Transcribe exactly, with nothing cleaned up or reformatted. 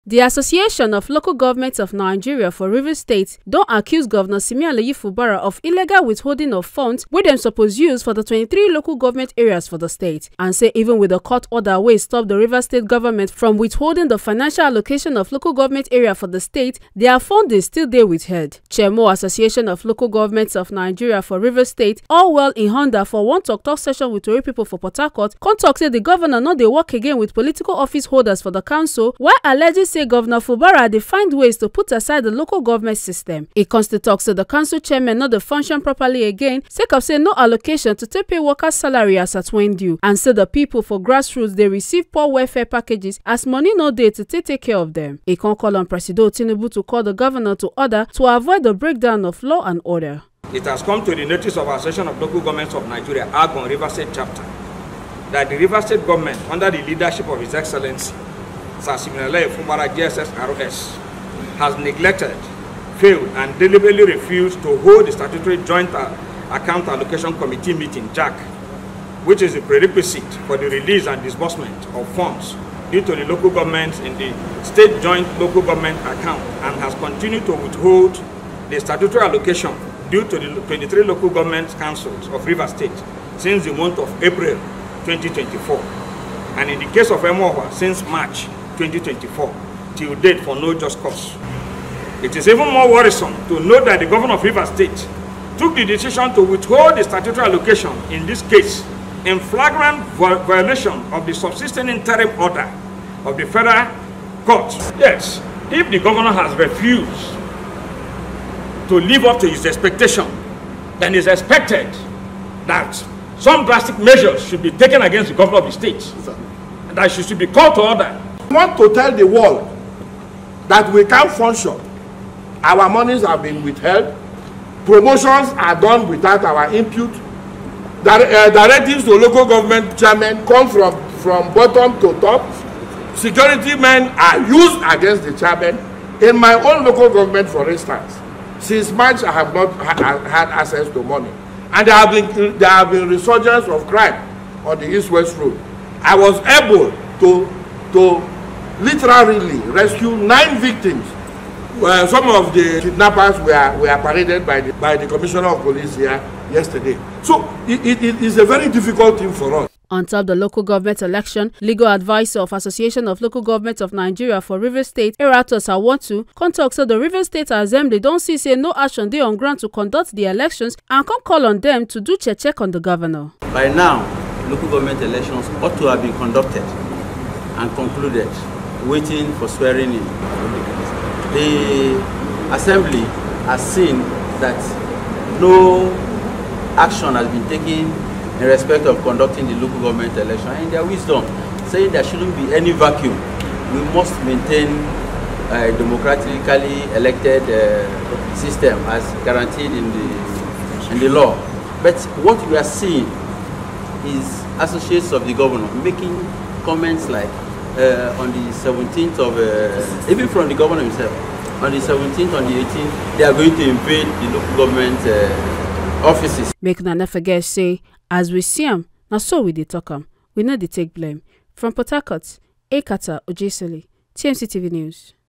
The Association of Local Governments of Nigeria for Rivers State don accuse Governor Simi Alayi Fubara of illegal withholding of funds wey dem suppose use for the twenty-three local government areas for the state, and say even with the court order wey stop the Rivers State government from withholding the financial allocation of local government area for the state, their funding still dey withheld. Chairmo Association of Local Governments of Nigeria for Rivers State, Allwell Ihonda, for one tok-tok session with tori pipo for Port Harcourt, come tok say di govnor no dey work again with political office holders for di council, while alleging say Govnor Fubara dey find ways to put aside di local government system. E come still tok say di council chairman no dey function properly again sake of say no allocation to take pay workers salary as at when due, and say di pipo for grassroots dey receive poor welfare packages as money no dey to take take care of dem. E come call on Presido Tinubu to call di govnor to order to avoid di breakdown of law and order. It has come to the notice of Association of Local Governments of Nigeria, Agbon River State Chapter, that the River State government, under the leadership of His Excellency Sir Siminalayi Fubara, G S S R S, has neglected, failed, and deliberately refused to hold the statutory Joint A-, Account Allocation Committee meeting, JAC, which is a prerequisite for the release and disbursement of funds due to the local governments in the state joint local government account, and has continued to withhold the statutory allocation due to the twenty-three local government councils of Rivers State since the month of April twenty twenty-four, and in the case of Emohua, since March twenty twenty-four till date for no just cause. It is even more worrisome to note that the governor of Rivers State took the decision to withhold the statutory allocation in this case in flagrant vi-, violation of the subsisting interim order of the federal court. Yes, if the governor has refused to live up to his expectation, then it's expected that some drastic measures should be taken against the governor of the state, and that she should be called to order. I want to tell the world that we can't function. Our monies have been withheld. Promotions are done without our input. Dir-, uh, directives to local government chairmen come from, from bottom to top. Security men are used against the chairman. In my own local government, for instance, since March, I have not ha-, ha-, had access to money. And there have been, there have been resurgence of crime on the East-West Road. I was able to, to literally rescue nine victims. Uh, some of the kidnappers were, were paraded by the, by the Commissioner of Police here yesterday. So it, it, it is a very difficult thing for us. On top the local government election, legal advisor of Association of Local Government of Nigeria for Rivers State, Eratus Awotu, come talk say the Rivers State Assembly don see say no action dey on ground to conduct the elections and come call on them to do check check on the governor. By now, local government elections ought to have been conducted and concluded, waiting for swearing in. The assembly has seen that no action has been taken in respect of conducting the local government election, and in their wisdom, saying there shouldn't be any vacuum. We must maintain a democratically elected, uh, system as guaranteed in the, in the law. But what we are seeing is associates of the governor making comments like, uh, on the seventeenth of, uh, even from the governor himself, on the seventeenth, on the eighteenth, they are going to invade the local government, uh, offices. Make una no forget say, as we see am, na so we dey talk am. We no dey take blame. From Port Harcourt, Ekata Ojesele, T M C T V News.